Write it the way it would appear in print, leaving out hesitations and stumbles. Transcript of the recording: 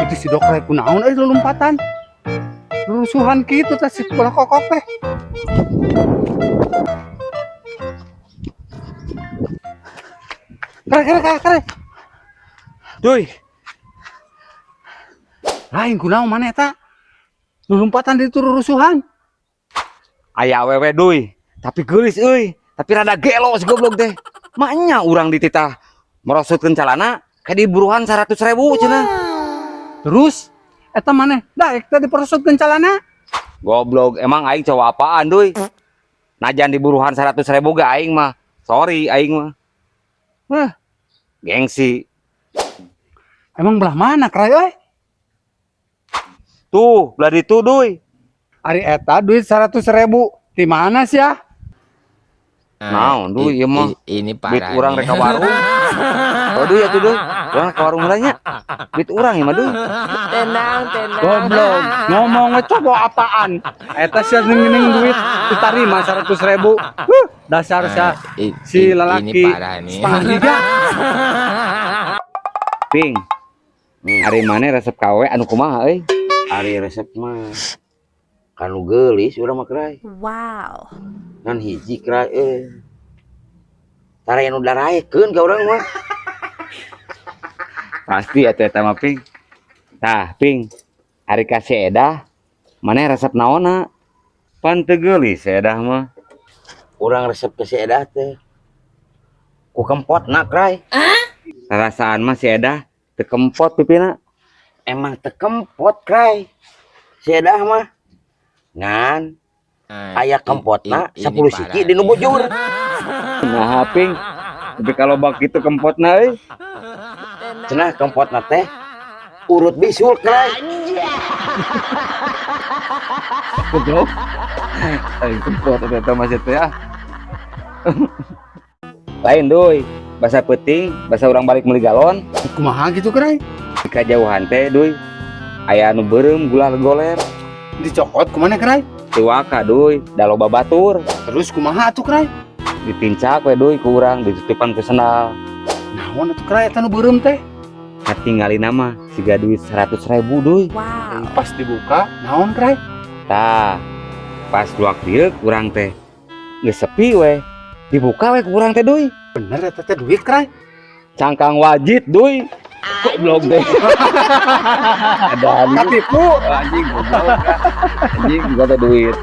Itu si Dokrai kunaon euy lompatan. Rusuhan kitu teh si bola kokok teh. Kere kere kere kere. Duy. Lain kunaon mana eta? Lompatan di itu rusuhan. Aya awewe, Duy, tapi geulis euy, tapi rada gelo si goblok teh. Maknya urang dititah merosotkeun calana kayak diburuhan 100 ribu cenah. Terus eta maneh daek teh diperosotkeun calana? Goblok, emang aing cowok apaan, Duy? Najan diburuhan 100 ribu ge aing mah. Sorry aing mah. Wah, gengsi. Emang belah mana, Kray euy? Tuh, belah ditu, Duy. Ari eta duit 100 ribu di mana sih ya? Naon, Duy, ieu mah? Ini Duit parah urang nih. Rek ka warung. Oh, Duy, atuh, Duy. Urang ka warung heula nya. Duit urang ieu mah, Duy. Tenang, tenang. Goblok, ngomong we coba apaan? Eta sia ning duit ditarima 100 ribu. Huh, dasar sia si Ini lelaki parah nih. Setengah tiga. Ping. Ari maneh resep ka awewe anu kumaha euy? Ari resep mah kanu geulis urang mah, Kray. Wow. Ngan hiji, Kray, euy. Tara anu daraekeun ka urang mah. Pasti atuh eta mah, Ping. Tah, Ping. Ari ka si Edah, maneh resep naonna? Pan teu geulis si Edah mah. Urang resep ke si Edah teh ku kempotna, Kray. Rasaan mah si Edah teu kempot pipina. Emang teu kempot, Kray, si Edah mah. Ngan aya kempotna Ini 10 parah siki di nih. Nu bujur. Nah, Ping. Tapi kalau bak itu kempotna euy. Cenah kempotna teh urut bisul, Kray. Goblok. Aing kempot eta mah teh ah. Lain, Duy. Basa peuting, basa urang balik meuli galon. Kumaha gitu, Kray? Di kajauhan teh, Duy. Aya anu beureum gular goler. Dicokot kumaha, Kray? Teu waka, Duy, da loba batur. Terus kumaha atuh, Kray? Ditincak we, Duy, ku urang ditutupan ku sendal. Naon atuh, Kray, eta nu beureum teh? Katinggalina mah siga duit 100 ribu, Duy. Wow. Pas dibuka, naon, Kray? Tah, pas luak dieu urang teh geus sepi we. Dibuka we ku urang teh, Duy. Bener eta teh duit, Kray? Cangkang wajit, Duy. Goblok deh. Ada Katipu. Anjing goblok. Anjing juga teh duit.